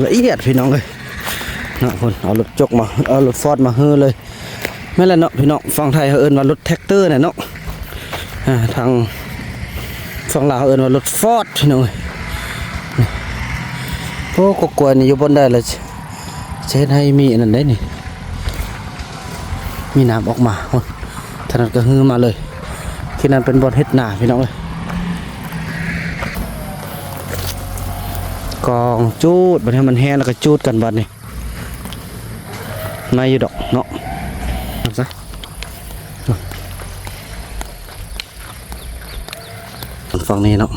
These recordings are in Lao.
ລະອຽດພີ່ນ້ອງເອີຍເນາະ. ພຸ້ນ ເອົາລົດຈົກມາ ເອົາລົດຟອດມາຮື້ເລີຍ. ແມ່ນແຫຼະເນາະພີ່ນ້ອງ, ຝັ່ງໄທເຮົາເອີ້ນວ່າລົດແທັກເຕີແຫຼະເນາະ. ອ່າ ທາງຝັ່ງລາວເຮົາເອີ້ນວ່າລົດຟອດພີ່ນ້ອງເອີຍ. ໂອ້ ກະກວຍນີ້ຢູ່ບ່ອນໃດລະ ຊິເຮັດໃຫ້ມີອັນນັ້ນໄດ໋ນີ້ ມີນ້ຳອອກມາ. ໂອ້ ທາງນັ້ນກະຮື້ມາເລີຍ. ທີ່ນັ້ນເປັນບ່ອນເຮັດນາພີ່ນ້ອງເອີຍ. ກອງຈູດ, ບັດນີ້ມັນແຫ້ງແລ້ວກະຈູດກັນບັດນີ້. ໄດ້ຢູ່ດອກເນາະ ເອົາຊະ. ຝັ່ງນີ້ເນາະ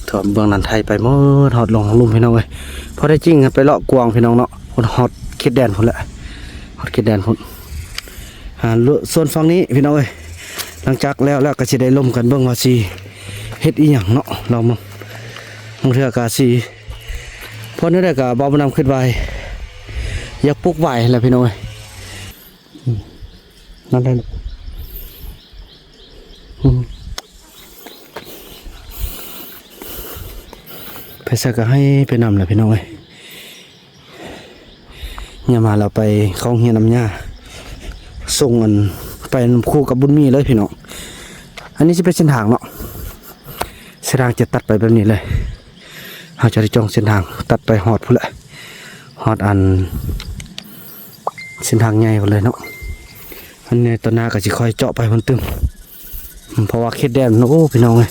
ຖ້ວມເບື້ອງນັ້ນໄທໄປໝົດ ຮອດລົງລຸ່ມພີ່ນ້ອງເອີຍ. ພໍໄດ້ຈິງໄປເລາະກວາງພີ່ນ້ອງເນາະ, ຮອດເຂດແດນພຸ້ນແຫຼະ ຮອດເຂດແດນພຸ້ນ. ອ່າ ສ່ວນຝັ່ງນີ້ພີ່ນ້ອງເອີຍ ຫຼັງຈາກແລ້ວແລ້ວກະຊິໄດ້ລົມກັນເບິ່ງວ່າຊິເຮັດອີ່ຫຍັງເນາະ. ລອງເບິ່ງ ບາງເທື່ອກະຊິ ເພາະແນວໃດກະ ບ່າວບຸນນຳຄິດວ່າ ຢາກປູກຫວາຍຫັ້ນແຫຼະພີ່ນ້ອງເອີຍ. ອືມ ນັ້ນແຫຼະ ອືມ ໄປໃສກະໃຫ້ໄປນຳແຫຼະພີ່ນ້ອງເອີຍ. ຍາມມາລາວໄປເຂົ້າໂຮງຮຽນນຳຍ່າ ສົ່ງອັນ ໄປນຳຄູ່ກັບບຸນມີເລີຍພີ່ນ້ອງ. ອັນນີ້ຊິເປັນເສັ້ນທາງເນາະ, ເສັ້ນທາງຈະຕັດໄປແບບນີ້ເລີຍ. ເຮົາຈະໄດ້ຈ້ອງເສັ້ນທາງຕັດໄປຮອດພຸ້ນແຫຼະ ຮອດອັນເສັ້ນທາງໃຫຍ່ພຸ້ນເລີຍເນາະ. ອັນນີ້ຕອນໜ້າກະຊິຄ່ອຍເຈາະໄປພຸ້ນຕື່ມ. ເພາະວ່າເຂດແດນ ໂອ້ ພີ່ນ້ອງເອີຍ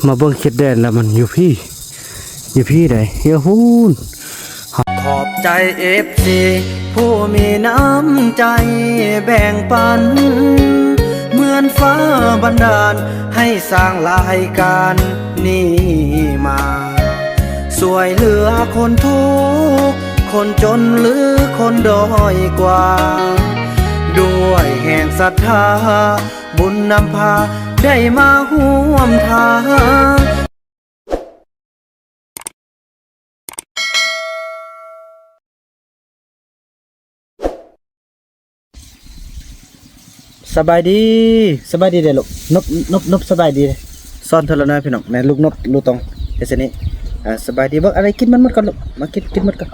ມາເບິ່ງເຂດແດນແລ້ວມັນຢູ່ພີ້ ຢູ່ພີ້ໃດ໋ ຢູ່ພຸ້ນ. ຂອບໃຈເອັຟຊີຜູ້ມີນ້ຳໃຈແບ່ງປັນ ເໝືອນຟ້າບັນດານໃຫ້ສ້າງລາຍການນີ້ມາ ຊ່ວຍເຫຼືອຄົນທຸກຄົນຈົນ ຫຼື ຄົນດ້ອຍກວ່າ ດ້ວຍແຮງສັດທາ ບຸນນຳພາໄດ້ມາຮ່ວມທາງ. ສະບາຍດີ ສະບາຍດີເດ້ລູກ ນົບ ນົບ ນົບ ສະບາຍດີ. ສອນເທື່ອລະໜ້ອຍພີ່ນ້ອງ ແມ່ລູກນົບ ລູກຕ້ອງເຮັດຊັ້ນນີ້. ອ່າ ສະບາຍດີ ເບິ່ງ ອັນນີ້ກິນມັນໝົດກ່ອນລູກ ມາກິນ ກິນໝົດກ່ອນ.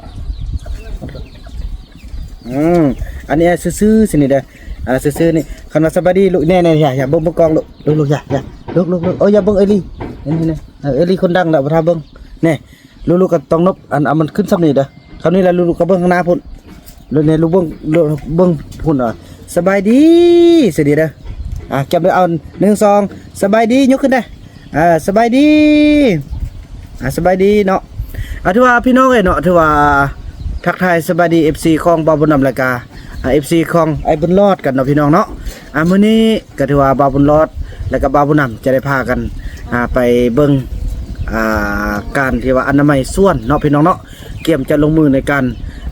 ອືມ ອັນນີ້ຊື່ໆ ຊີ້ນີ້ເດີ້ ອ່າ ຊື່ໆ ນີ້ ຄັນວ່າສະບາຍດີລູກ ແນ່ໆ ຢ່າ ຢ່າ ເບິ່ງ ເບິ່ງກ້ອງລູກ ລູກໆ ຢ່າ ຢ່າ ລູກໆ ເອີ ຢ່າເບິ່ງເອີລີ ນີ້ໆ ເອີ ເອີລີຄົນດັງລະ ບໍ່ຖ້າເບິ່ງ ແນ່ ລູກໆ ກະຕ້ອງນົບ ອັນ ເອົາມັນຂຶ້ນຊ່ຳນີ້ເດີ້ ຄຳນີ້ລະ ລູກໆ ກະເບິ່ງຂ້າງໜ້າພຸ້ນ ແລ້ວນີ້ລູກເບິ່ງ ເບິ່ງພຸ້ນ ສະບາຍດີ ສະບາຍດີເດີ້ ອ່າ ແກ້ມເດີ້ ເອົາ ໜຶ່ງ ສອງ ສະບາຍດີ ຍົກຂຶ້ນເດີ້ ອ່າ ສະບາຍດີ ອ່າ ສະບາຍດີເນາະ. ອ່າ ຖືວ່າພີ່ນ້ອງເອີຍເນາະ ຖືວ່າທັກທາຍສະບາຍດີ ເອັຟຊີ ຂອງບ່າວບຸນນຳ ແລ້ວກະ ອ່າ ເອັຟຊີ ຂອງອ້າຍບຸນຫຼອດກັນເນາະ ພີ່ນ້ອງເນາະ. ອ່າ ມື້ນີ້ກະຖືວ່າບ່າວບຸນຫຼອດ ແລ້ວກະບ່າວບຸນນຳຈະໄດ້ພາກັນ ອ່າ ໄປເບິ່ງ ອ່າ ການທີ່ວ່າອະນາໄມສວນເນາະ ພີ່ນ້ອງເນາະ ກຽມຈະລົງມືໃນການ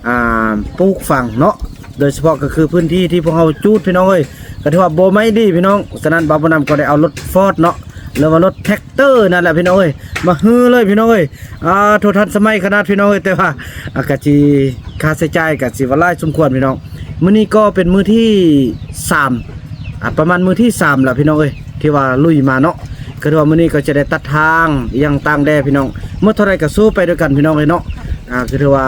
ອ່າ ປູກຝັງເນາະ ໂດຍສະເພາະກະຄືພື້ນທີ່ທີ່ພວກເຮົາຈູດ ພີ່ນ້ອງເອີຍ ກະຖືວ່າບໍ່ໄໝ້ດີພີ່ນ້ອງ. ສະນັ້ນບ່າວບຸນນຳກໍໄດ້ເອົາລົດຟອດເນາະ ຫຼືວ່າລົດແທັກເຕີນັ້ນແຫຼະພີ່ນ້ອງເອີຍ ມາຮື້ເລີຍພີ່ນ້ອງເອີຍ. ອ່າ ໂທ ທັນສະໄໝຂະໜາດພີ່ນ້ອງເອີຍ ແຕ່ວ່າ ອ່າ ກະຊິ ຄ່າໃຊ້ຈ່າຍກະຊິວ່າຫຼາຍສົມຄວນພີ່ນ້ອງ. ມື້ນີ້ກໍເປັນມື້ທີສາມ ອ່າ ປະມານມື້ທີສາມລະພີ່ນ້ອງເອີຍ ທີ່ວ່າລຸຍມາເນາະ ກະຖືວ່າມື້ນີ້ກໍຈະໄດ້ຕັດທາງອີ່ຫຍັງຕ່າງແດ່ພີ່ນ້ອງ. ໝົດເທົ່າໃດກະສູ້ໄປດ້ວຍກັນພີ່ນ້ອງເອີຍເນາະ. ອ່າ ກະຖືວ່າ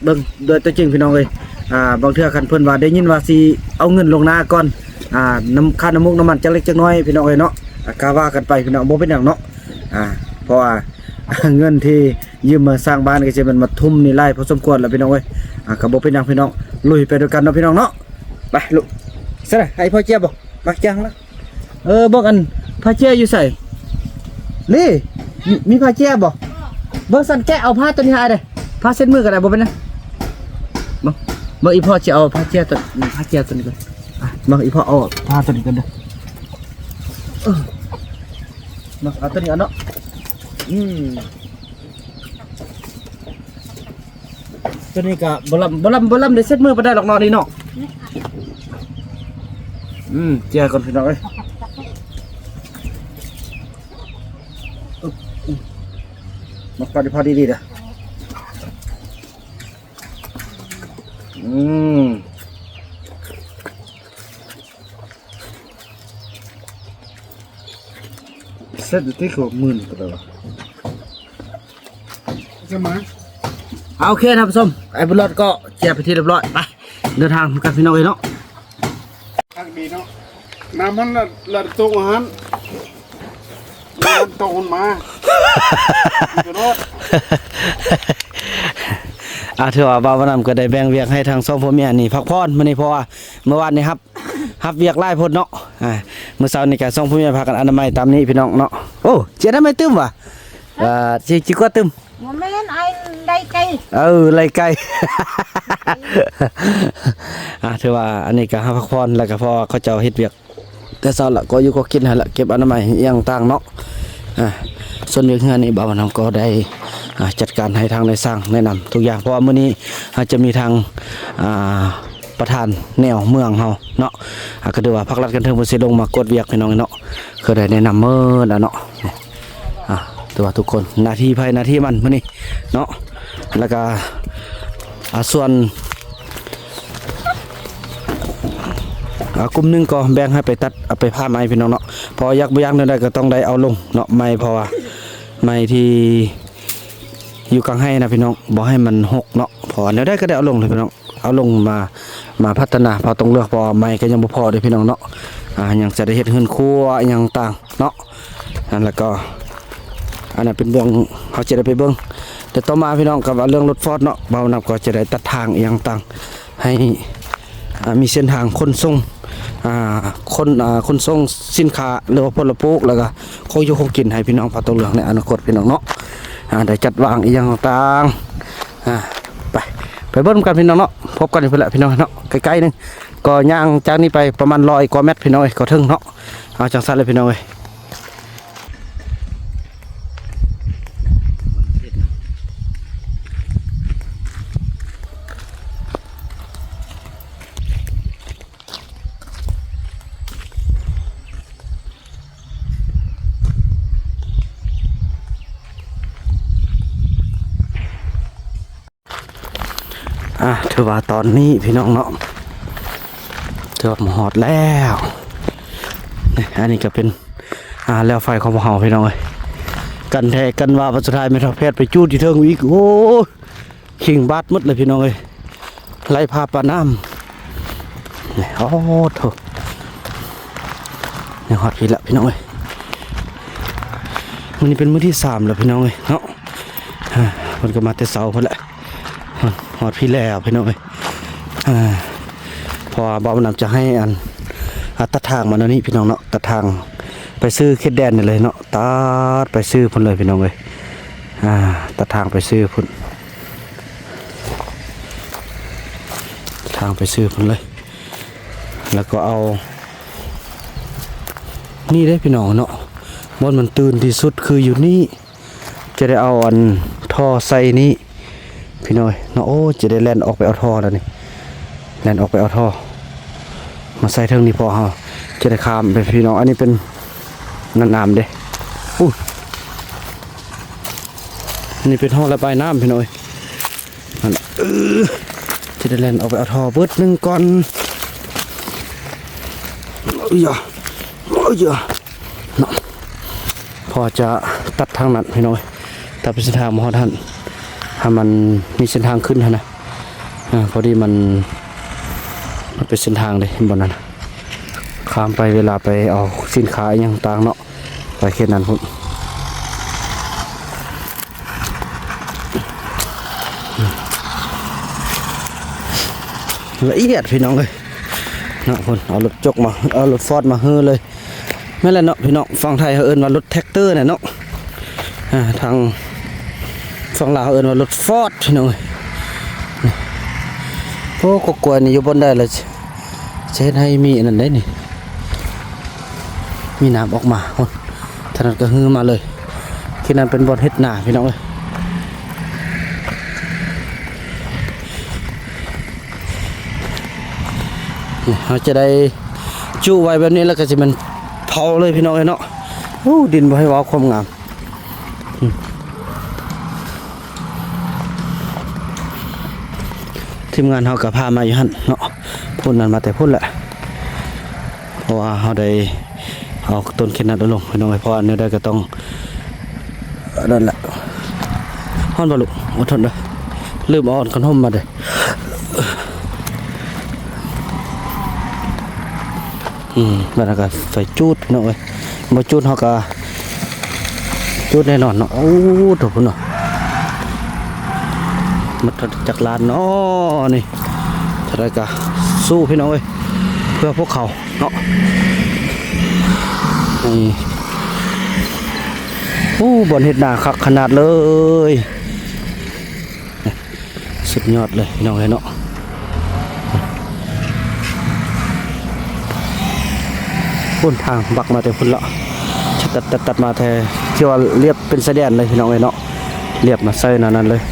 ເບິ່ງດ້ວຍຕົວຈິງພີ່ນ້ອງເອີຍ. ອ່າ ບາງເທື່ອຄັນເພິ່ນວ່າໄດ້ຍິນວ່າຊິເອົາເງິນລ່ວງໜ້າກ່ອນ ອ່າ ນຳ ຄ່ານ້ຳມັນນ້ຳມັນຈັກເລັກຈັກນ້ອຍພີ່ນ້ອງເອີຍເນາະ ອ່າ ກະວ່າກັນໄປພີ່ນ້ອງ ບໍ່ເປັນຫຍັງເນາະ. ອ່າ ເພາະວ່າເງິນທີ່ຢືມມາສ້າງບ້ານກະຊິແມ່ນມາທຸ່ມນີ້ຫຼາຍພໍສົມຄວນລະພີ່ນ້ອງເອີຍ. ອ່າ ກະບໍ່ເປັນຫຍັງພີ່ນ້ອງ ລຸຍໄປດ້ວຍກັນເນາະພີ່ນ້ອງເນາະ. ໄປລູກ ໃສ່ລະ ໃຫ້ພໍ່ເຈ້ຍບໍ່ ມາເຈ້ຍລະ. ເອີ ເບິ່ງອັນຜ້າເຈ້ຍຢູ່ໃສ? ລີ ມີ ມີຜ້າເຈ້ຍບໍ່? ເບິ່ງຊັ້ນແກະເອົາຜ້າໂຕນີ້ໃຫ້ເດ້ ຜ້າເຊັດມືກໍໄດ້ ບໍ່ເປັນຫຍັງ. ເບິ່ງ ເບິ່ງອີ່ພໍ່ຊິເອົາຜ້າເຈ້ຍໂຕ ຜ້າເຈ້ຍໂຕນີ້ກ່ອນ. ອ່ະ ເບິ່ງອີ່ພໍ່ເອົາຜ້າໂຕນີ້ກ່ອນເດີ້. ເອີ ເບິ່ງເອົາໂຕນີ້ກ່ອນເນາະ. ອືມ ໂຕນີ້ກະບໍ່ລຳ ບໍ່ລຳ ບໍ່ລຳໄດ້ເຊັດມືປານໃດດອກເນາະນີ້ເນາະ. ອືມ ເຈ້ຍກ່ອນພີ່ນ້ອງເອີຍ. ມາພໍດີໆເດີ້. ອືມ ເຊັດຢູ່ຕິ ຄືວ່າໝື່ນປານໃດວະ? ຈະມາ ໂອເຄ ທ່ານຜູ້ຊົມ ໄອ້ບຸນຫຼອດກໍເຈຍໄປທີ່ຮຽບຮ້ອຍ ໄປເດີນທາງກັນພີ່ນ້ອງເອີຍເນາະ. ຄັກດີເນາະ ນ້ຳຫັ້ນລະ ລະຕົກຫັ້ນ ນ້ຳຕົກຫັ້ນມາ ຢູ່ຕະຫຼອດ. ອ່າ ຖືວ່າບ່າວນຳກໍໄດ້ແບ່ງວຽກໃຫ້ທາງສອງຜົວເມຍນີ້ພັກຜ່ອນມື້ນີ້ ເພາະວ່າເມື່ອວານນີ້ຮັບ ຮັບວຽກຫຼາຍໂພດເນາະ. ອ່າ ມື້ເຊົ້ານີ້ກໍສອງຜົວເມຍພາກັນອະນາໄມຕາມນີ້ພີ່ນ້ອງເນາະ. ໂອ້ ຊິອະນາໄມຕື່ມຫວາ? ເອີ ຊິ ຊິກວດຕື່ມ. ບໍ່ແມ່ນ ໄອ້ໄດ້ໄກ່ ເອີ ໄລ່ໄກ່. ອ່າ ຖືວ່າອັນນີ້ກໍຫາພັກຜ່ອນ ແລ້ວກໍເພາະວ່າເຂົາເຈົ້າເຮັດວຽກແຕ່ເຊົ້າລະ ກໍຢູ່ກໍກິນຫັ້ນລະ ເກັບອະນາໄມອີ່ຫຍັງຕ່າງເນາະ. ອ່າ ສ່ວນວຽກເຮືອນນີ້ ບ່າວນຳກໍໄດ້ ອ່າ ຈັດການໃຫ້ທາງນາຍຊ່າງແນະນຳທຸກຢ່າງ ເພາະວ່າມື້ນີ້ອາດຈະມີທາງ ອ່າ ປະທານແນວເມືອງເຮົາເນາະ ອ່າ ກໍຖືວ່າພັກລັດຂັ້ນເທິງເພິ່ນຊິລົງມາກວດວຽກພີ່ນ້ອງເນາະ ຄືໄດ້ແນະນຳໝົດແລ້ວເນາະ. ອ່າ ຖືວ່າທຸກຄົນໜ້າທີ່ໃຜໜ້າທີ່ມັນມື້ນີ້ເນາະ. ແລ້ວກໍ ອ່າ ສ່ວນ ອ່າ ກຸ່ມໜຶ່ງກໍແບ່ງໃຫ້ໄປຕັດ ເອົາໄປຜ່າໄມ້ພີ່ນ້ອງເນາະ ເພາະຢາກບໍ່ຢາກແນວໃດກໍຕ້ອງໄດ້ເອົາລົງເນາະ ໄມ້ ເພາະວ່າໄມ້ທີ່ຢູ່ກາງໄຮ່ນະພີ່ນ້ອງ ບໍ່ໃຫ້ມັນຮົກເນາະ ເພາະວ່າແນວໃດກໍໄດ້ເອົາລົງເລີຍພີ່ນ້ອງ. ເອົາລົງມາ ມາພັດທະນາເຜົ່າຕົງເຫຼືອກ ເພາະວ່າໄມ້ກໍຍັງບໍ່ພໍເດ້ພີ່ນ້ອງເນາະ. ອ່າ ຍັງຈະໄດ້ເຮັດເຮືອນຄົວອີ່ຫຍັງຕ່າງເນາະ. ອັນ ແລ້ວກໍ ອັນນັ້ນເປັນເບື້ອງ ເຮົາຈະໄດ້ໄປເບິ່ງ ແຕ່ຕໍ່ມາພີ່ນ້ອງ ກັບວ່າເລື່ອງລົດຟອດເນາະ ບ່າວນຳກໍຈະໄດ້ຕັດທາງອີ່ຫຍັງຕ່າງ ໃຫ້ ອ່າ ມີເສັ້ນທາງຂົນສົ່ງ ອ່າ ຂົນ ອ່າ ຂົນສົ່ງສິນຄ້າ ຫຼືວ່າຜົນລະປູກ ແລ້ວກໍຂອງຢູ່ຂອງກິນໃຫ້ພີ່ນ້ອງເຜົ່າຕົງເຫຼືອກໃນອະນາຄົດພີ່ນ້ອງເນາະ. ອ່າ ໄດ້ຈັດວາງອີ່ຫຍັງຕ່າງ ອ່າ ໄປ ໄປເບິ່ງນຳກັນພີ່ນ້ອງເນາະ. ພົບກັນຢູ່ພຸ້ນແຫຼະພີ່ນ້ອງເນາະ ໃກ້ໆໜຶ່ງ ກໍຍ່າງຈາກນີ້ໄປປະມານຮ້ອຍກວ່າແມັດພີ່ນ້ອງເອີຍ ກໍເຖິງເນາະ. ເອົາ ຈັ່ງຊັ້ນເລີຍພີ່ນ້ອງເອີຍ. ອ່າ ຖືວ່າຕອນນີ້ພີ່ນ້ອງເນາະ ຖືວ່າມາຮອດແລ້ວ. ນີ້ ອັນນີ້ກໍເປັນ ອ່າ ແລວໄຟຂອງພວກເຮົາພີ່ນ້ອງເອີຍ. ກັນແທ້ກັນວ່າ ບັດສຸດທ້າຍແມ່ນເຖົ້າແພດໄປຈູດຢູ່ເທິງອີກ. ໂອ້ຍ ຂີງບາດໝົດເລີຍພີ່ນ້ອງເອີຍ ໄຫຼຜ່າປານ້ຳ. ນີ້ ໂອ້ໂທ້ ຍັງຮອດພີ້ລະພີ່ນ້ອງເອີຍ. ມື້ນີ້ເປັນມື້ທີສາມແລ້ວພີ່ນ້ອງເອີຍເນາະ. ອ່າ ເພິ່ນກໍມາແຕ່ເຊົ້າພຸ້ນແຫຼະ ຮອດພີ້ແລ້ວພີ່ນ້ອງເອີຍ. ອ່າ ເພາະວ່າບ່າວນຳຈະໃຫ້ອັນ ອ່າ ຕັດທາງມາແນວນີ້ພີ່ນ້ອງເນາະ ຕັດທາງໄປຊື່ເຂດແດນນີ້ເລີຍເນາະ ຕັດໄປຊື່ພຸ້ນເລີຍພີ່ນ້ອງເອີຍ. ອ່າ ຕັດທາງໄປຊື່ພຸ້ນ ທາງໄປຊື່ພຸ້ນເລີຍ ແລ້ວກໍເອົາ ນີ້ເດ້ພີ່ນ້ອງເນາະ ບ່ອນມັນຕື້ນທີ່ສຸດຄືຢູ່ນີ້ ຈະໄດ້ເອົາອັນທໍ່ໃສ່ນີ້ພີ່ນ້ອງເນາະ. ໂອ້ ຈະໄດ້ແລ່ນອອກໄປເອົາທໍ່ແລ້ວນີ້ ແລ່ນອອກໄປເອົາທໍ່ມາໃສ່ເທິງນີ້ ເພາະເຮົາຈະໄດ້ຂ້າມໄປພີ່ນ້ອງ. ອັນນີ້ເປັນນ້ຳເດ້ ອຸ້ຍ ນີ້ເປັນທໍ່ລະບາຍນ້ຳພີ່ນ້ອງເອີຍ. ຫັ້ນ ເອີ ຈະໄດ້ແລ່ນອອກໄປເອົາທໍ່ເບີດໜຶ່ງກ່ອນ. ເອີຍ ເອີຍ ເນາະ ພໍຈະຕັດທາງນັ້ນພີ່ນ້ອງເອີຍ ຕັດເປັນເສັ້ນທາງມາຮອດຫັ້ນ ໃຫ້ມັນມີເສັ້ນທາງຂຶ້ນຫັ້ນນະ. ອ່າ ພໍດີມັນ ມັນເປັນເສັ້ນທາງເດ້ ເຫັນບໍ່ນັ້ນນະ ຂ້າມໄປເວລາໄປເອົາສິນຄ້າອີ່ຫຍັງຕ່າງເນາະ ໄປເຂດນັ້ນພຸ້ນ. ລະອຽດພີ່ນ້ອງເອີຍເນາະ ພຸ້ນ ເອົາລົດຈົກມາ ເອົາລົດຟອດມາຮື້ເລີຍ. ແມ່ນແຫຼະເນາະພີ່ນ້ອງ ຝັ່ງໄທເຮົາເອີ້ນວ່າລົດແທັກເຕີແຫຼະເນາະ. ອ່າ ທາງຝັ່ງລາວເຮົາເອີ້ນວ່າລົດຟອດພີ່ນ້ອງເອີຍ. ໂອ້ ກໍກວຍນີ້ຢູ່ບ່ອນໃດລະ ຈະເຮັດໃຫ້ມີອັນນັ້ນໄດ້ນີ້ ມີນ້ຳອອກມາພຸ້ນ ທາງນັ້ນກໍຮື້ມາເລີຍ. ທີ່ນັ້ນເປັນບ່ອນເຮັດນາພີ່ນ້ອງເອີຍ. ນີ້ ເຮົາຈະໄດ້ຈຸໄວ້ແບບນີ້ ແລ້ວກໍຊິແມ່ນເຜົາເລີຍພີ່ນ້ອງເອີຍເນາະ. ໂອ້ ດິນບໍ່ໃຫ້ເວົ້າຄວາມງາມ. ອືມ ທີມງານເຮົາກໍພາມາຢູ່ຫັ້ນເນາະ ພຸ້ນນັ້ນມາແຕ່ພຸ້ນແຫຼະ ເພາະວ່າເຮົາໄດ້ເອົາຕົ້ນເຂດນັດເອົາລົງພີ່ນ້ອງເອີຍ ເພາະວ່າແນວໃດກໍຕ້ອງ ອັນນັ້ນແຫຼະ. ຮ້ອນບໍ່ລູກ? ອົດທົນເດີ. ລືມເອົາອັນຂະໜົມມາເດ້. ອືມ ບັດນັ້ນກໍໄຟຈູດເນາະເອີຍ, ບໍ່ຈູດເຮົາກໍຈູດແນ່ນອນເນາະ. ໂອ້ ໂທ້ ພຸ້ນເນາະ ໝົດຈັກລ້ານເນາະນີ້. ເທົ່າໃດກໍສູ້ພີ່ນ້ອງເອີຍ ເພື່ອພວກເຂົາເນາະ. ນີ້ ໂອ້ ບ່ອນເຮັດນາຄັກຂະໜາດເລີຍ. ສຸດຍອດເລີຍພີ່ນ້ອງເອີຍເນາະ. ພຸ້ນທາງບັກມາແຕ່ພຸ້ນລະ ຕັດ ຕັດ ຕັດມາແທ້ ທີ່ວ່າລຽບເປັນຊາຍແດນເລີຍພີ່ນ້ອງເອີຍເນາະ. ລຽບມາໃສ່ແນວນັ້ນເລີຍ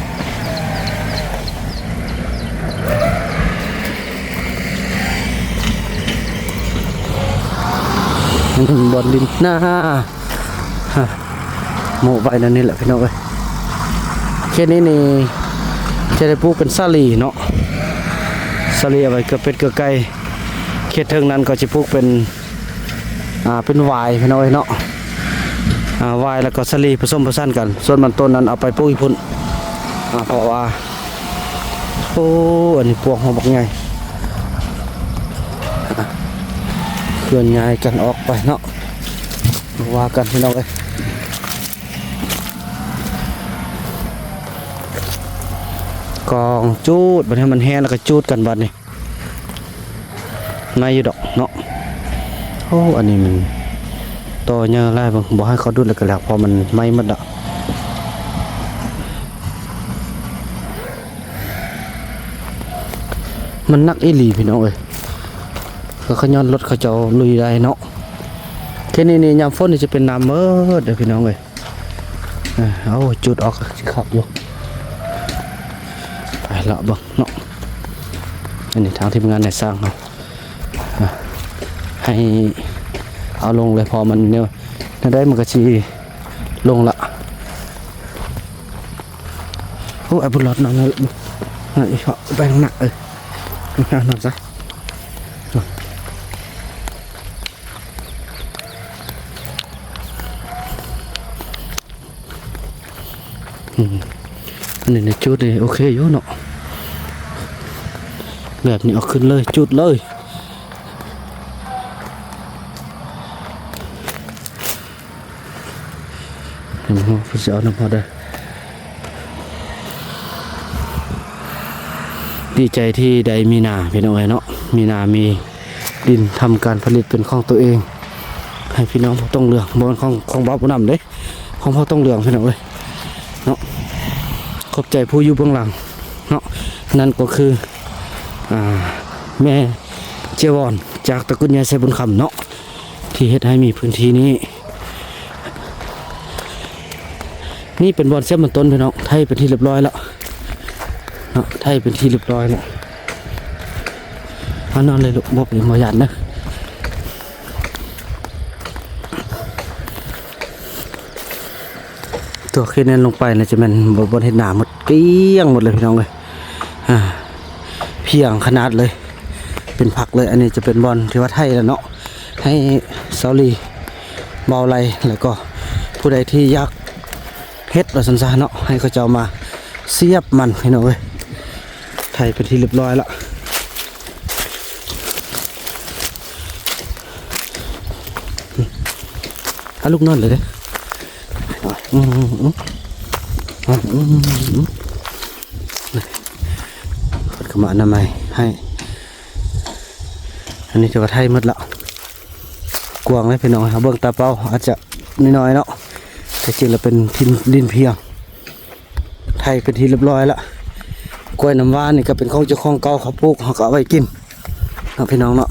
ບ່ອນດິນນາ. ໂມະໄວ້ແນວນີ້ແຫຼະພີ່ນ້ອງເອີຍ. ເຂດນີ້ນີ້ຈະໄດ້ປູກເປັນສາລີເນາະ, ສາລີເອົາໄວ້ເກືອເປັດເກືອໄກ່. ເຂດເທິງນັ້ນກໍຈະປູກເປັນ ອ່າ ເປັນຫວາຍພີ່ນ້ອງເອີຍເນາະ, ອ່າ ຫວາຍແລ້ວກໍສາລີປະສົມປະສານກັນ. ສ່ວນມັນຕົ້ນນັ້ນເອົາໄປປູກຢູ່ພຸ້ນ ອ່າ ເພາະວ່າ ໂອ້ ອັນນີ້ປວກເຮົາບັກໃຫຍ່. ເຄື່ອນຍ້າຍກັນອອກໄປເນາະ, ບໍ່ວ່າກັນພີ່ນ້ອງເອີຍ. ກອງຈູດ ບັດນີ້ມັນແຫ້ງແລ້ວກໍຈູດກັນບັດນີ້ ໄດ້ຢູ່ດອກເນາະ. ໂອ້ ອັນນີ້ມັນຕໍ່ໃຫຍ່ຫຼາຍ ເບິ່ງ ບໍ່ໃຫ້ເຂົາດູດແລ້ວກໍແລ້ວ ເພາະມັນໄໝ້ໝົດລະ. ມັນໜັກອີ່ຫຼີພີ່ນ້ອງເອີຍ, ກໍຂະຍ້ອນລົດເຂົາເຈົ້າລຸຍໄດ້ເນາະ. ເຂດນີ້ນີ້ຍາມຝົນນີ້ຈະເປັນນ້ຳໝົດເດີພີ່ນ້ອງເອີຍ. ເອົາຈູດອອກຊິຄັກຢູ່, ໄປເລາະເບິ່ງເນາະ. ອັນນີ້ທາງທີມງານນາຍຊ່າງເຮົາ ໃຫ້ເອົາລົງເລີຍ ເພາະມັນແນວ ແນວໃດມັນກໍຊິລົງລະ. ໂອ້ ໄອ້ບຸນລອດນອນ ນອນ ນອນ ໄປທາງໜ້າ ເອີ ນອນຊະ. ອືມ ອັນນີ້ນີ້ຈູດນີ້ໂອເຄຢູ່ເນາະ, ແບບນີ້ເອົາຂຶ້ນເລີຍ ຈູດເລີຍ. ເພິ່ນຊິເອົານຳເຮົາເດີ. ດີໃຈທີ່ໄດ້ມີນາພີ່ນ້ອງເອີຍເນາະ, ມີນາມີດິນທຳການຜະລິດເປັນຂອງຕົວເອງ ໃຫ້ພີ່ນ້ອງເຜົ່າຕົງເຫຼືອງ, ບໍ່ແມ່ນຂອງ ຂອງບ່າວຜູ້ນຳເດ້, ຂອງເຜົ່າຕົງເຫຼືອງພີ່ນ້ອງເອີຍເນາະ. ຂອບໃຈຜູ້ຢູ່ເບື້ອງຫຼັງເນາະ, ນັ້ນກໍຄື ອ່າ ແມ່ເຈຍວອນ ຈາກຕະກຸນໃຫຍ່ໄຊບຸນຄຳເນາະ ທີ່ເຮັດໃຫ້ມີພື້ນທີ່ນີ້. ນີ້ເປັນບ່ອນສຽບມັນຕົ້ນພີ່ນ້ອງ, ໄຖເປັນທີ່ລຽບຮ້ອຍແລ້ວເນາະ, ໄຖເປັນທີ່ລຽບຮ້ອຍແລ້ວ. ເອົານອນເລີຍລູກ, ບໍ່ເປັນ ບໍ່ຢ້ານເດີ. ຕົວເຂດນັ້ນລົງໄປນະ ຈະແມ່ນບ່ອນເຮັດນາໝົດ ກ້ຽງໝົດເລີຍພີ່ນ້ອງເອີຍ. ອ່າ ພຽງຂະໜາດເລີຍ ເປັນພັກເລີຍ. ອັນນີ້ຈະເປັນບ່ອນທີ່ວ່າໄຖແລ້ວເນາະ, ໃຫ້ສາວລີ ບ່າວໄລ ແລ້ວກໍຜູ້ໃດທີ່ຢາກເຮັດວ່າຊັ້ນຊະເນາະ, ໃຫ້ເຂົາເຈົ້າມາສຽບມັນພີ່ນ້ອງເອີຍ. ໄຖເປັນທີ່ລຽບຮ້ອຍລະ. ອາ ລູກນອນເລີຍເດ້. ອືມ ອືມ ອືມ ອືມ ອືມ ເພິ່ນກໍມາອະນາໄມໃຫ້. ອັນນີ້ຖືວ່າໄຖໝົດລະ, ກວ້າງເລີຍພີ່ນ້ອງ. ເຮົາເບິ່ງຕາເປົ່າອາດຈະນ້ອຍໆເນາະ, ແຕ່ຈິງແລ້ວເປັນດິນ ດິນພຽງ. ໄຖເປັນທີ່ລຽບຮ້ອຍລະ. ກ້ວຍນ້ຳຫວານນີ້ກໍເປັນຂອງເຈົ້າຂອງເກົ່າເຂົາປູກ, ເຮົາກໍເອົາໄວ້ກິນເນາະພີ່ນ້ອງເນາະ.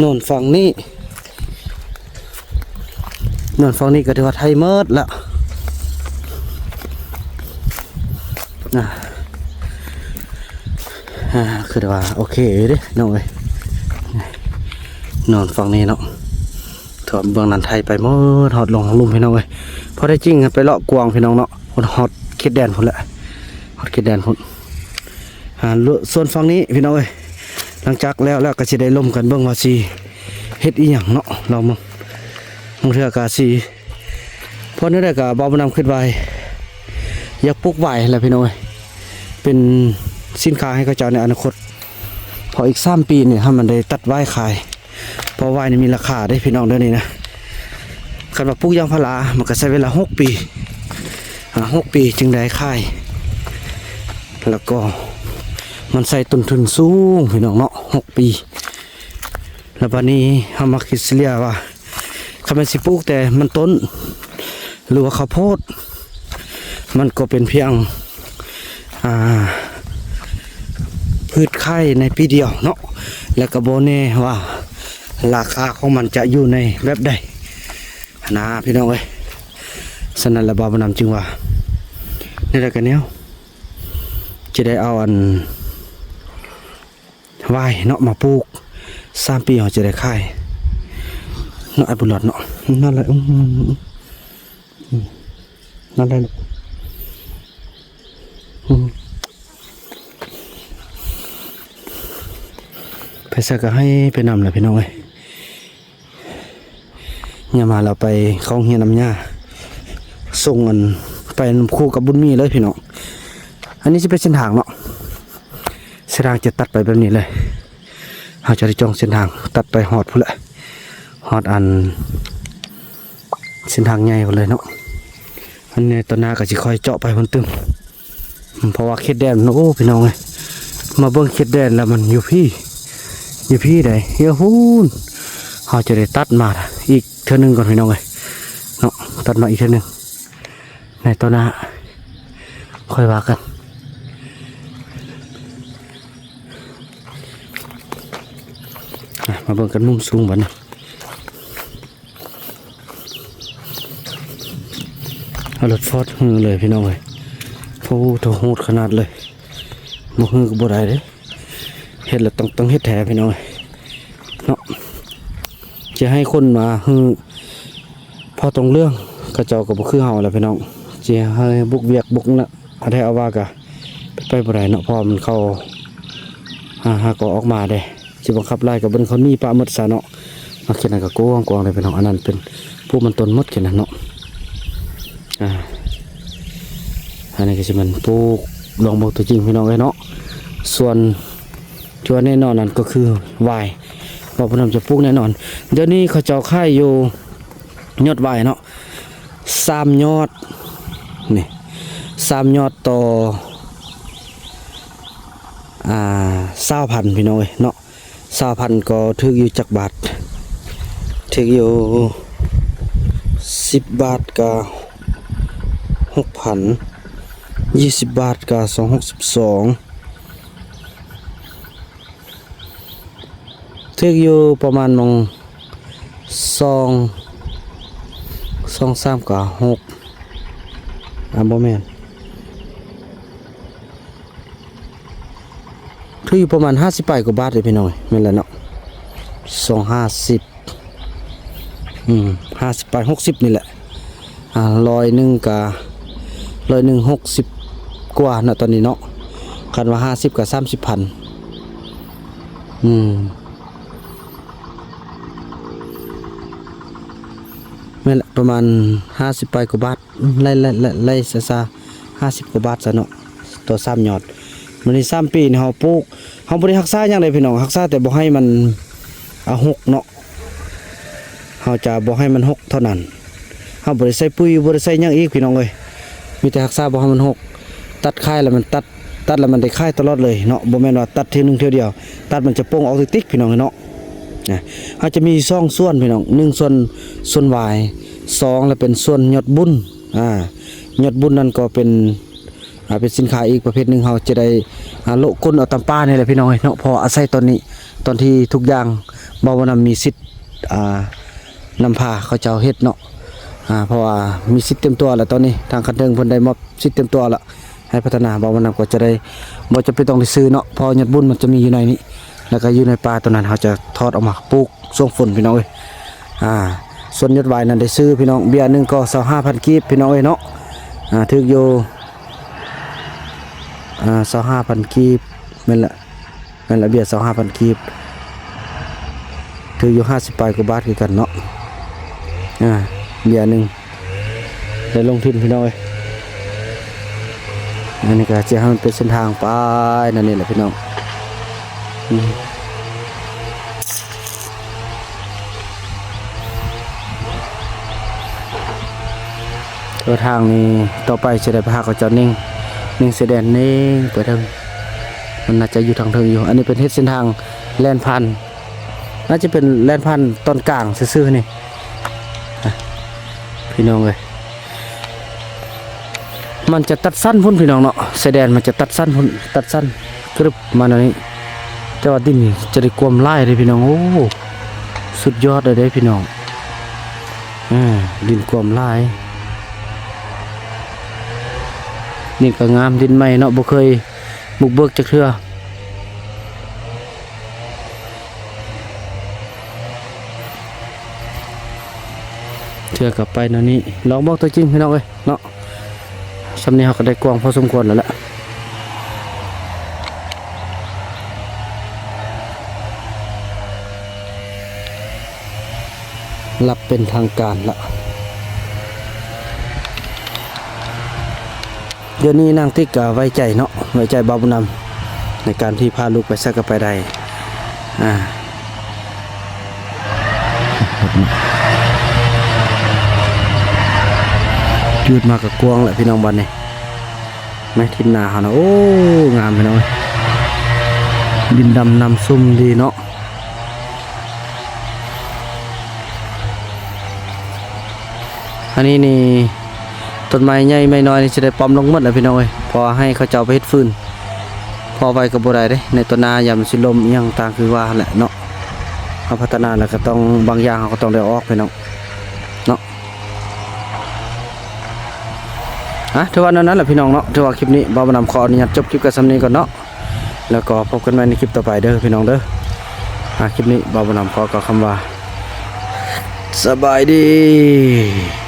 ໂນ່ນຝັ່ງນີ້ ໂນ່ນຝັ່ງນີ້ກໍຖືວ່າໄຖໝົດລະ. ອ່າ ອ່າ ຄືວ່າໂອເຄຢູ່ເດ້ນ້ອງເອີຍ, ໂນ່ນຝັ່ງນີ້ເນາະ. ຖ້ວມເບື້ອງນັ້ນໄຖໄປໝົດ ຮອດລົງລຸ່ມພີ່ນ້ອງເອີຍ. ພໍໄດ້ຈິງໄປເລາະກວາງພີ່ນ້ອງເນາະ, ຮອດ ຮອດເຂດແດນພຸ້ນແຫຼະ, ຮອດເຂດແດນພຸ້ນ. ອ່າ ສ່ວນຝັ່ງນີ້ພີ່ນ້ອງເອີຍ, ຫຼັງຈາກແລ້ວ ແລ້ວກໍຊິໄດ້ລົມກັນເບິ່ງວ່າຊິເຮັດອີ່ຫຍັງເນາະ, ລອງເບິ່ງ. ບາງເທື່ອກໍຊິ ເພາະແນວໃດກໍບ່າວບຸນນຳຄິດວ່າ ຢາກປູກຫວາຍແຫຼະພີ່ນ້ອງເອີຍ ເປັນສິນຄ້າໃຫ້ເຂົາເຈົ້າໃນອະນາຄົດ ເພາະອີກສາມປີນີ້ ຖ້າມັນໄດ້ຕັດຫວາຍຂາຍ ເພາະຫວາຍນີ້ມີລາຄາເດ້ພີ່ນ້ອງ ດຽວນີ້ນະ. ຄັນວ່າປູກຢາງພາລາ ມັນກໍໃຊ້ເວລາຫົກປີ ອາ ຫົກປີຈຶ່ງໄດ້ຂາຍ ແລ້ວກໍມັນໃຊ້ຕົ້ນທຶນສູງພີ່ນ້ອງເນາະ ຫົກປີ. ແລ້ວບາດນີ້ເຮົາມາຄິດສະເລ່ຍວ່າ ຄັນແມ່ນຊິປູກແຕ່ມັນຕົ້ນ ຫຼືວ່າເຂົ້າໂພດ ມັນກໍເປັນພຽງ ອ່າ ພືດຂາຍໃນປີດຽວເນາະ ແລ້ວກໍບໍ່ແນ່ວ່າລາຄາຂອງມັນຈະຢູ່ໃນແບບໃດຫັ້ນນະພີ່ນ້ອງເອີຍ. ສະນັ້ນລະ ບ່າວບຸນນຳຈຶ່ງວ່າ ແນວໃດກໍແນວ ຈະໄດ້ເອົາອັນ ຫວາຍເນາະ ມາປູກ ສາມປີເຮົາຈະໄດ້ຂາຍເນາະ ອ້າຍບຸນຫຼອດເນາະ. ນັ້ນແຫຼະ ອືມ ອືມ ນັ້ນແຫຼະລູກ ອືມ ໄປໃສກໍໃຫ້ໄປນຳແຫຼະພີ່ນ້ອງເອີຍ. ຍາມມາລາວໄປເຂົ້າໂຮງຮຽນນຳຍ່າ ສົ່ງອັນ ໄປນຳຄູ່ກັບບຸນມີເລີຍພີ່ນ້ອງ. ອັນນີ້ຊິເປັນເສັ້ນທາງເນາະ ເສັ້ນທາງຈະຕັດໄປແບບນີ້ເລີຍ ເຮົາຈະໄດ້ຈ້ອງເສັ້ນທາງຕັດໄປຮອດພຸ້ນແຫຼະ ຮອດອັນ ເສັ້ນທາງໃຫຍ່ພຸ້ນເລີຍເນາະ. ອັນນີ້ຕອນໜ້າກໍຊິຄ່ອຍເຈາະໄປພຸ້ນຕື່ມ ເພາະວ່າເຂດແດນ ໂອ້ ພີ່ນ້ອງເອີຍ ມາເບິ່ງເຂດແດນແລ້ວມັນຢູ່ພີ້ ຢູ່ພີ້ໃດ ເອີຍ ພຸ້ນ. ເຮົາຈະໄດ້ຕັດມາອີກເທື່ອໜຶ່ງກ່ອນພີ່ນ້ອງເອີຍເນາະ ຕັດມາອີກເທື່ອໜຶ່ງ ໃນຕໍ່ໜ້າຄ່ອຍວ່າກັນ. ອາ ມາເບິ່ງກັນມຸມສູງບັດນີ້. ເອົາລົດຟອດຮື້ເລີຍພີ່ນ້ອງເອີຍ ໂອ້ໂຫ ໂຫດຂະໜາດເລີຍ ບໍ່ຮື້ກໍບໍ່ໄດ້ເດ້ ເຮັດແລ້ວຕ້ອງ ຕ້ອງເຮັດແທ້ພີ່ນ້ອງເອີຍເນາະ. ຈະໃຫ້ຄົນມາຮື້ພໍຕົງເລື່ອງ ເຂົາເຈົ້າກໍບໍ່ຄືເຮົາແຫຼະພີ່ນ້ອງ ຈະໃຫ້ບຸກວຽກບຸກນະ ອາແທ້ອາວ່າກະໄປບໍ່ໄດ້ເນາະ ເພາະວ່າມັນເຂົ້າ ຫາ ຫາກໍອອກມາເດ້. ຊິບັງຄັບຫຼາຍກໍເບິ່ງເຂົາໜີປະໝົດຊະເນາະ. ເນາະ ເຂດນັ້ນກໍກວ້າງໆເດ້ພີ່ນ້ອງ ອັນນັ້ນເປັນປູກມັນຕົ້ນໝົດເຂດນັ້ນເນາະ. ອາ ອັນນີ້ກໍຊິແມ່ນປູກລອງເບິ່ງຕົວຈິງພີ່ນ້ອງເອີຍເນາະ. ສ່ວນທີ່ວ່າແນ່ນອນນັ້ນກໍຄືຫວາຍ ວ່າຜູ້ນຳຈະປູກແນ່ນອນ. ດຽວນີ້ເຂົາເຈົ້າຂາຍຢູ່ຍອດຫວາຍເນາະ ສາມຍອດ ນີ້ ສາມຍອດຕໍ່ ອ່າ ຊາວພັນ ພີ່ນ້ອງເອີຍເນາະ. ຊາວພັນກໍຖືກຢູ່ຈັກບາດ? ຖືກຢູ່ສິບບາດກໍຫົກພັນ, ຍີ່ສິບບາດກໍສອງ ຫົກສິບສອງ ຖືກຢູ່ປະມານໝ່ອງສອງ ສອງ ສາມ ກະ ຫົກ ອາ ບໍ່ແມ່ນ ຖືກຢູ່ປະມານຫ້າສິບປາຍກວ່າບາດເດ້ພີ່ນ້ອງ. ແມ່ນແຫຼະເນາະ ສອງ ຫ້າສິບ ອືມ ຫ້າສິບປາຍ ຫົກສິບນີ້ແຫຼະ. ອາ ຮ້ອຍໜຶ່ງກະ ຮ້ອຍໜຶ່ງ ຫົກສິບກວ່າເນາະ ຕອນນີ້ເນາະ. ຄັນວ່າຫ້າສິບກະສາມສິບພັນ ອືມ ແມ່ນແຫຼະ ປະມານຫ້າສິບປາຍກວ່າບາດ ໄລ່ ໄລ່ ໄລ່ ໄລ່ຊາໆ ຫ້າສິບກວ່າບາດຊະເນາະ ຕໍ່ສາມຍອດ. ບາດນີ້ສາມປີນີ້ເຮົາປູກ ເຮົາບໍ່ໄດ້ຮັກສາຫຍັງເດ້ພີ່ນ້ອງ ຮັກສາແຕ່ບໍ່ໃຫ້ມັນ ອາ ຫົກເນາະ. ເຮົາຈະບໍ່ໃຫ້ມັນຫົກເທົ່ານັ້ນ ເຮົາບໍ່ໄດ້ໃສ່ປຸ໋ຍ ບໍ່ໄດ້ໃສ່ຫຍັງອີກພີ່ນ້ອງເອີຍ ມີແຕ່ຮັກສາບໍ່ໃຫ້ມັນຫົກ. ຕັດຂາຍແລ້ວມັນຕັດ ຕັດແລ້ວມັນໄດ້ຂາຍຕະຫຼອດເລີຍເນາະ ບໍ່ແມ່ນວ່າຕັດເທື່ອໜຶ່ງເທື່ອດຽວ ຕັດມັນຈະປົ່ງອອກຕິກໆ ພີ່ນ້ອງເນາະ. ອາ ເຮົາຈະມີສອງສ່ວນພີ່ນ້ອງ ໜຶ່ງສ່ວນ ສ່ວນຫວາຍ ສອງແລ້ວເປັນສ່ວນຍອດບຸນ. ອາ ຍອດບຸນນັ້ນກໍເປັນ ອາ ເປັນສິນຄ້າອີກປະເພດໜຶ່ງ ເຮົາຈະໄດ້ ອາ ໂລະກົ້ນເອົາຕາມປ່ານີ້ແຫຼະພີ່ນ້ອງເອີຍເນາະ. ເພາະອາໄສຕອນນີ້ ຕອນທີ່ທຸກຢ່າງບ່າວບຸນນຳມີສິດ ອາ ນຳພາເຂົາເຈົ້າເຮັດເນາະ ອາ ເພາະວ່າມີສິດເຕັມຕົວແລ້ວ ຕອນນີ້ທາງຂັ້ນເທິງເພິ່ນໄດ້ມອບສິດເຕັມຕົວແລ້ວ ໃຫ້ພັດທະນາ. ບ່າວບຸນນຳກໍຈະໄດ້ ບໍ່ຈຳເປັນຕ້ອງໄດ້ຊື້ເນາະ ເພາະຍອດບຸນມັນຈະມີຢູ່ໃນນີ້ ແລ້ວກໍຢູ່ໃນປ່າຕົວນັ້ນ ເຮົາຈະຖອດອອກມາປູກຊ່ວງຝົນພີ່ນ້ອງເອີຍ. ອາ ສ່ວນຍອດຫວາຍນັ້ນໄດ້ຊື້ພີ່ນ້ອງ ເບ້ຍໜຶ່ງກໍຊາວຫ້າພັນກີບພີ່ນ້ອງເອີຍເນາະ. ອາ ຖືກຢູ່ ອາ ຊາວຫ້າພັນກີບ ແມ່ນລະ ແມ່ນລະ ເບ້ຍຊາວຫ້າພັນກີບ ຖືກຢູ່ຫ້າສິບປາຍກວ່າບາດຄືກັນເນາະ. ອາ ເບ້ຍໜຶ່ງ ໄດ້ລົງທຶນພີ່ນ້ອງເອີຍ. ອັນນີ້ກໍຈະໃຫ້ມັນເປັນເສັ້ນທາງໄປນັ້ນນີ້ແຫຼະພີ່ນ້ອງ. ອືມ ເອີ ທາງນີ້ຕໍ່ໄປຊິໄດ້ໄປຫາເຂົາເຈົ້າເໜັງ ເໜັງຊາຍແດນເໜັງໄປເຖິງ ມັນໜ້າຈະຢູ່ທາງເທິງຢູ່. ອັນນີ້ເປັນເຮັດເສັ້ນທາງແລ່ນຜ່ານ ໜ້າຈະເປັນແລ່ນຜ່ານຕອນກາງຊື່ໆນີ້ ພີ່ນ້ອງເອີຍ. ມັນຈະຕັດສັ້ນພຸ້ນພີ່ນ້ອງເນາະ ຊາຍແດນມັນຈະຕັດສັ້ນພຸ້ນ ຕັດສັ້ນກຶບມາແນວນີ້ ແຕ່ວ່າດິນນີ້ຈະໄດ້ກວມຫຼາຍເດ້ພີ່ນ້ອງ. ໂອ້ ສຸດຍອດເລີຍເດ້ພີ່ນ້ອງ. ອາ ດິນກວມຫຼາຍ ດິນກໍງາມ ດິນໃໝ່ເນາະ ບໍ່ເຄີຍບຸກເບີກຈັກເທື່ອ. ເທື່ອກໍໄປແນວນີ້ ລອງບອກຕົວຈິງພີ່ນ້ອງເອີຍເນາະ. ຊ່ຳນີ້ເຮົາກໍໄດ້ກວ້າງພໍສົມຄວນແລ້ວແຫຼະ ລັບເປັນທາງການລະ. ດຽວນີ້ນາງຕິກກໍໄວ້ໃຈເນາະ ໄວ້ໃຈບ່າວບຸນນຳ ໃນການທີ່ພາລູກໄປໃສກໍໄປໄດ້. ອາ ຍືດມາກໍກວ້າງແຫຼະພີ່ນ້ອງ ບັດນີ້ ແມ່ນຖິ່ນນາເຮົານະ. ໂອ້ ງາມພີ່ນ້ອງເອີຍ ດິນດຳນ້ຳຊຸ່ມດີເນາະ. ອັນນີ້ນີ້ ຕົ້ນໄມ້ໃຫຍ່ໄມ້ນ້ອຍນີ້ຊິໄດ້ປ້ອມລົງໝົດແລ້ວພີ່ນ້ອງເອີຍ ເພາະວ່າໃຫ້ເຂົາເຈົ້າໄປເຮັດຟືນ ເພາະໄວ້ກໍບໍ່ໄດ້ເດ້ ໃນຕົ້ນນາຢ້ານມັນຊິລົ້ມອີ່ຫຍັງຕ່າງຄືວ່າຫັ້ນແຫຼະເນາະ. ເຮົາພັດທະນາແລ້ວກໍຕ້ອງ ບາງຢ່າງເຮົາກໍຕ້ອງໄດ້ເອົາອອກພີ່ນ້ອງເນາະ. ອາ ຖືວ່າແນວນັ້ນແຫຼະພີ່ນ້ອງເນາະ. ຖືວ່າຄລິບນີ້ບ່າວບຸນນຳຂໍອະນຸຍາດຈົບຄລິບກັນສ່ຳນີ້ກ່ອນເນາະ ແລ້ວກໍພົບກັນໃໝ່ໃນຄລິບຕໍ່ໄປເດີພີ່ນ້ອງເດີ. ອາ ຄລິບນີ້ບ່າວບຸນນຳຂໍກ່າວຄຳວ່າ ສະບາຍດີ.